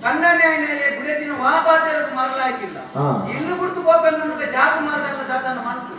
ಕಣ್ಣನೆ ಬುಡದಿನ ವಾಪಾತೆರಕು ಮರಲಾಯ್ಕಿಲ್ಲ ಇಲ್ಲು ಬಿಡ್ತು ಕೋಪೆನ್ನಗ ಜಾಗು ಮಾತಾಡ ದಾತನ ಮನ್ಪು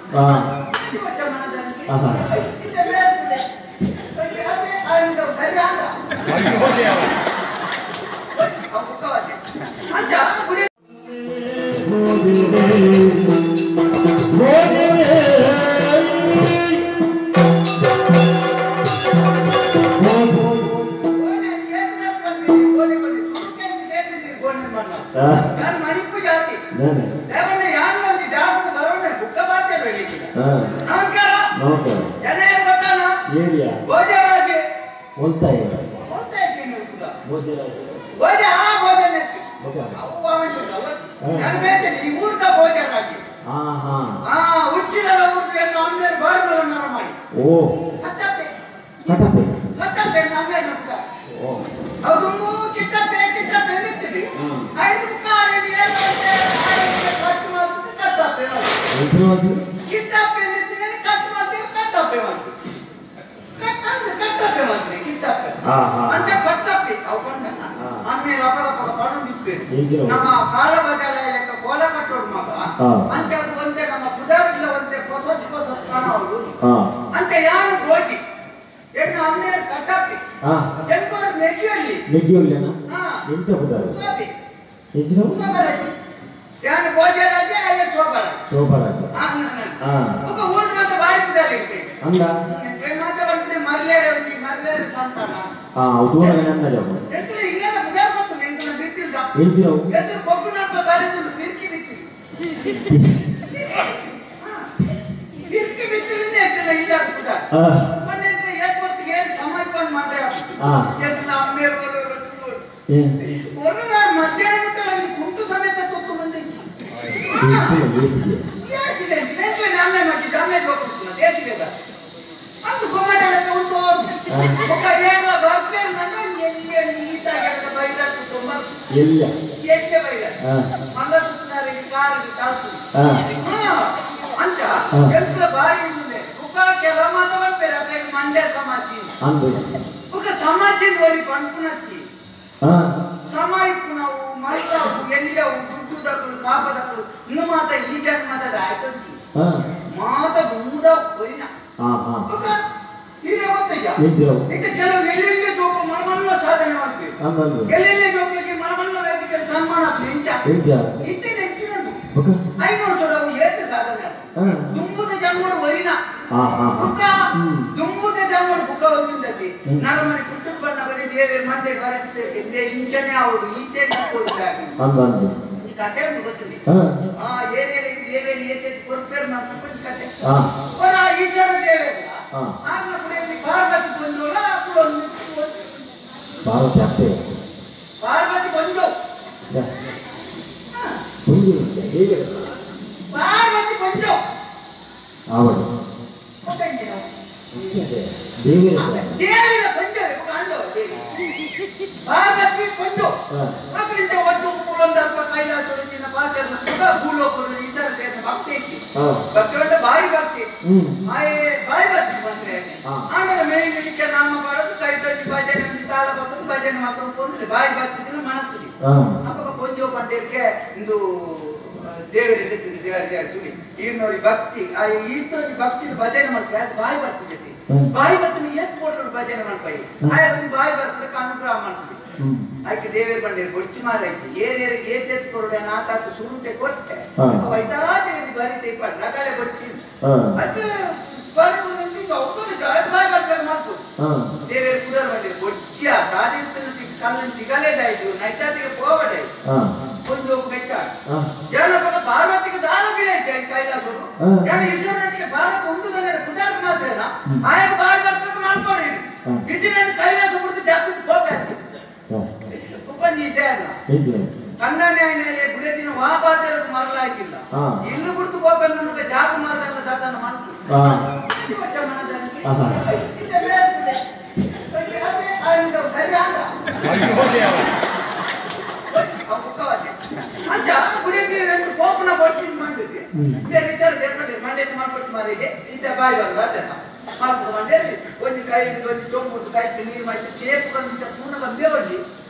ಸರಿ ಆಂಡ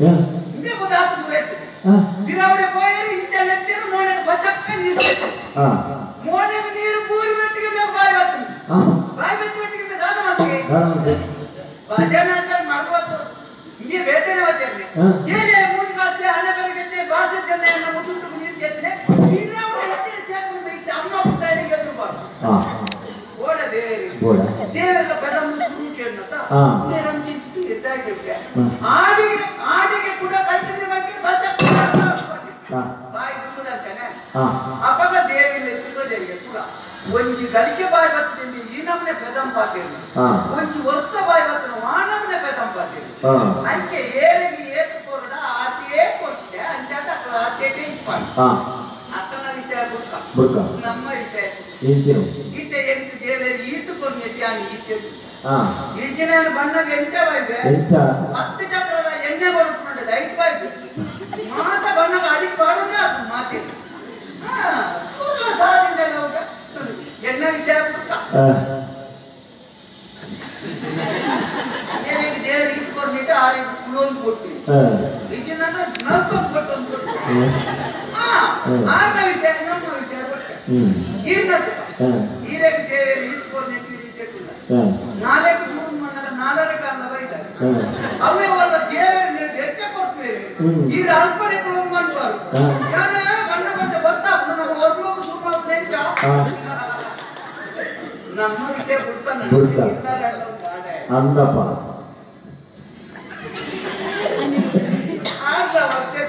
ಇಂಬೆ ಗೊತ್ತಾತು ದೂರ ಇತ್ತು ಬಿರಾವಡೆ ಪೋಯರು ಇಂಚಲೆತ್ತೇರು ಮೋನೆಗೆ ಬಚಕ್ಕ ನೀರು ಮೋನೆಗೆ ನೀರು ಪೂರಿ ಮೆಟ್ಟಿಗೆ ಮೇಲೆ ಬಾಯಿ ಬತ್ತು ಬಾಯಿ ಮೆಟ್ಟಿ ಮೆಟ್ಟಿಗೆ ಮೇಲೆ ದಾದ ಮಾಡ್ತೀವಿ ಭಜನೆ ಅಂತ ಮರುವತ್ತು ಇಂಬೆ ಬೇತನೆ ಬತ್ತೇನೆ ಏನೇ ಮೂಜು ಕಾಸ್ತೆ ಹಣೆ ಬರಗಟ್ಟೆ ಬಾಸೆ ಜನ ಮುಸುಂಟು ನೀರು ಚೇತನೆ ಬಿರಾವಡೆ ಹೆಚ್ಚಿನ ಚೇತನ ಬೇಯಿಸಿ ಅಮ್ಮ ಪುಟ್ಟಾಡಿಗೆ ಎದುರು ಬಾರ್ದು ಓಡ ದೇವರಿ ದೇವರ ಪದ ಆಡಿಗೆ ಆಡಿಗೆ ಕೂಡ ಕಲ್ತಿದ್ರೆ ಬಗ್ಗೆ ಬಾಯಿ ತುಂಬುದಂತಾನೆ ಅಪಗ ದೇವಿಲ್ಲ ತಿರುಗದೇವಿಗೆ ಕೂಡ ಒಂಜಿ ಗಳಿಗೆ ಬಾಯಿ ಬರ್ತದೆ ಈ ನಮ್ಮನೆ ಪೆದಂಪಾತೇನೆ ಒಂಜಿ ವರ್ಷ ಬಾಯಿ ಬರ್ತದೆ ಆ ನಮ್ಮನೆ ಪೆದಂಪಾತೇನೆ ಅಂಕೆ ಏರಿಗೆ ಏತು ಕೊರಡ ಆತಿಯೇ ಕೊಟ್ಟೆ ಅಂಚಾತ ಆತೇಟೆ ಇಪ್ಪಾಡು ಅಕ್ಕನ ವಿಷಯ ಬುಡ್ಕ ನಮ್ಮ ವಿಷಯ ಈತೆ ಎಂಟು ದೇವೇರಿ ಈತು ಕೊರ್ನೆಟಿ ಆನಿ ಈತೆ ಈಗಿನ ಬಣ್ಣಗೆ ಎಂಚ ಬಾಯ್ಬೆ 10 ಚಕ್ರದ ಎಣ್ಣೆ ಕೊಡ್ಕೊಂಡು ಐಟ್ ಬಾಯ್ಬೆ ಮಾತ ಬಣ್ಣಗೆ ಅಡಿಗೆ ಪಾಡೋದೇ ಅದು ಮಾತಿಲ್ಲ ಸಾಲಿಂದ ಎಣ್ಣೆ ವಿಷಯ ಬುಡ್ಕ ದೇವರಿಗೆ ಈತು ಕೊರ್ನಿಟ್ಟು ಆರಿಗೆ ಕುಲೊಂದು ಕೊಟ್ಟು ಈಗಿನ ನಲ್ಕೊಂದು ಕೊಟ್ಟು ಒಂದು ಕೊಟ್ಟು ಆರ್ನ ವಿಷಯ ನಮ್ಮ ವಿಷಯ ಕೊಟ್ಟೆ ಈರ್ನ ಈರೇಗೆ ದೇವರು ಈತು ಕೊರ್ನೆಟ್ಟು ಈ ರೀತಿ ನಾಲ್ಕು ಮೂರು ಮನ್ನರ ನಾಲ್ಕರ ಕಾಲ ಬೈದಾರೆ ಅವೇ ಅವರ ದೇವರ ಎಚ್ಚ ಕೊಡ್ತೀರಿ ಈ ಅಲ್ಪನೆ ಕುಲೊಂದು ಮಾಡ್ಬಾರು ಯಾರೇ ಬಣ್ಣ ಕೊಂಚ ಬರ್ತಾ ಒಬ್ಬರು ಸುಮಾರು ನೆಂಚ ನಮ್ಮ ವಿಷಯ ಬಿಡ್ತಾನೆ ಅಂದಪ್ಪ ಆರ್ಲ ವರ್ತೆ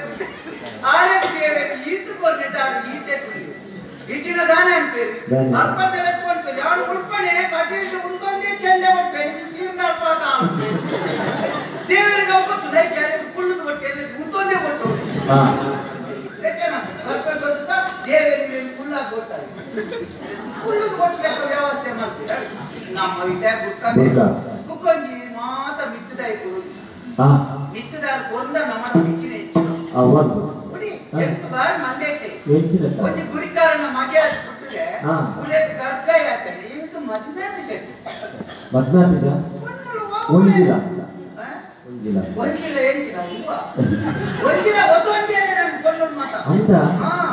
ಆರೇ ದೇವರು ಈತು ಕೊರ್ನಿಟ್ಟಾರು ಈತೆ ಕುಡಿ ಇಟ್ಟಿನ ದಾನೆ ಅಂತೀರಿ ಅಲ್ಪನೆ ಎತ್ಕೊಂತೀರಿ ಯಾರು ಉಳ್ಪಣೆ ಕಟೀಲ್ದು ಉಂಕೊಂದೇ ಚೆಂಡೆ ಕೊಡ್ತೇನೆ ತೀರ್ನ ಅಲ್ಪಾಟ ದೇವರಿಗೆ ಒಬ್ಬ ಕುಳ್ಳುದು ಕೊಟ್ಟು ಉಂತೊಂದೇ ಕೊಟ್ಟು ದೇವರಿಗೆ ಕುಳ್ಳಾಗಿ ಕೊಡ್ತಾರೆ ಕುಳ್ಳುದು ಕೊಟ್ಟು ವ್ಯವಸ್ಥೆ ಮಾಡ್ತೀರ ನಮ್ಮ ವಿಷಯ ಬುಡ್ತಾನೆ ಬುಕ್ಕೊಂಜಿ ಮಾತ ಮಿತ್ತದಾಯ್ತು ಮಿತ್ತದಾರ ಕೊಂದ ನಮ್ಮ ಮಿಚ್ಚಿನ ಹೆಚ್ಚಿನ ಎಂತ ಬಾರಿ ಮಂಡ್ಯಕ್ಕೆ ಒಂಜಿ ಗುರಿಕಾರನ ಮಗೆ ಬಿಟ್ಟರೆ ಉಳಿದ ಗರ್ಗಾಯಿ ಆಗ್ತದೆ ಇಂಕ ಮದ್ವೆ ಮದ್ವೆ ಒಂಜಿಲ ಒಂಜಿಲ ಒಂಜಿಲ ಎಂಚಿನ ಹೂವ ಒಂಜಿಲ ಒತ್ತೊಂಜಿ ನನ್ನ ಕೊಳ್ಳೋದು ಮಾತ ಅಂತ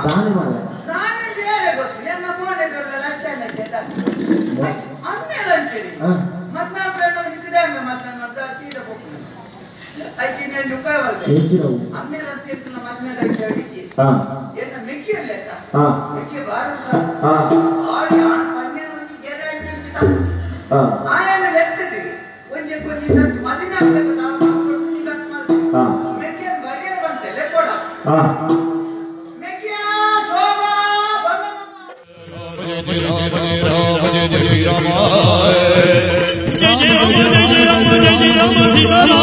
ದಾನೆ ಮಾಡ ದಾನೆ ಬೇರೆ ಗೊತ್ತು ಎನ್ನ ಮೋನೆ ಲಕ್ಷಣ ಅನ್ಮೇಲೆ ಅಂಚೇರಿ ಮದ್ವೆ ನಿಂತಿದೆ ಮದ್ವೆ ಅಂತ ಸೀದಾ ಹೋಗ್ತೀನಿ ಐಕಿನ ಉಪಾಯ ಅಮ್ಮೇರ ಅಂತ ಮದ್ವೆ ಎನ್ನ ಮೆಕ್ಕಿಯಲ್ಲ ಮೆಕ್ಕೆ ಬಾರಸ ಆಡಿ ಆಣ್ ಪನ್ನೇರು ಒಂಜಿ ಗೆರೆ ಅಂಚಿ ಆಯನ ಲೆಕ್ಕದಿ ಒಂಜಿ ಒಂಜಿ ಸತ್ ಮದಿಮೆ ಆಗ್ಬೇಕು ಕಟ್ ಮಾಡಿ ಮೆಕ್ಕಿಯ ಬರಿಯರ್ ಬಂತೆ ಲೆಕ್ಕೋಡ ಮೆಕ್ಕಿಯ ಶೋಭಾ ಬಲ ಜಯ ರಾಮ ಜಯ ರಾಮ ಜಯ ರಾಮ ಜಯ ರಾಮ.